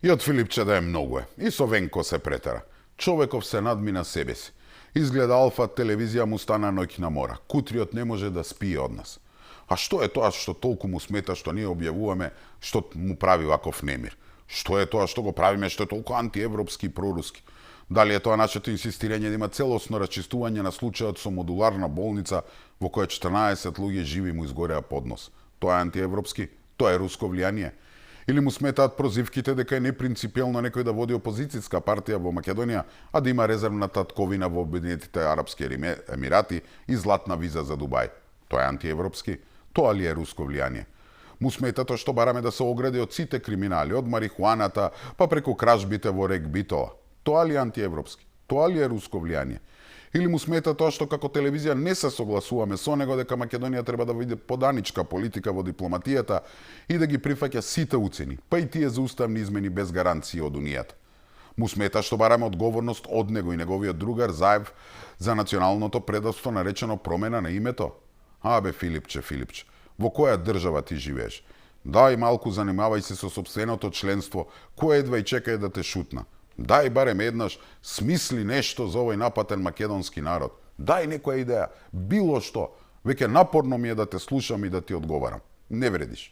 И од Филипче да е многу е. И со Венко се претера. Човеков се надмина себе си. Изгледа Алфа телевизија му стана ноќна мора. Кутриот не може да спие од нас. А што е тоа што толку му смета што ние објавуваме што му прави ваков немир? Што е тоа што го правиме што е толку антиевропски и проруски? Дали е тоа нашето инсистирање да има целосно расчистување на случајот со модуларна болница во која 14 луѓе живи му изгореа под нос? Тоа е антиевропски? Тоа е руско влијание? Или му сметаат прозивките дека е непринципиелно некој да води опозицијска партија во Македонија, а да има резервна татковина во Обединетите арапски емирати и златна виза за Дубај? Тоа е антиевропски? Тоа ли е руско влијание? Му смета тоа што бараме да се огради од сите криминали, од марихуаната, па преку кражбите во рек Битола? Тоа ли е антиевропски? Тоа ли е руско влијание? Или му смета тоа што како телевизија не се согласуваме со него дека Македонија треба да биде поданичка политика во дипломатијата и да ги прифаќа сите уцени, па и тие за уставни измени без гаранции од Унијата? Му смета што бараме одговорност од него и неговиот другар Заев за националното предавство наречено промена на името? Абе, Филипче, во која држава ти живееш? Дај малку занимавај се со сопственото членство, кое едва и чекај да те шутна. Дај барем еднаш смисли нешто за овој напатен македонски народ. Дај некоја идеја, било што. Веќе напорно ми е да те слушам и да ти одговарам. Не вредиш.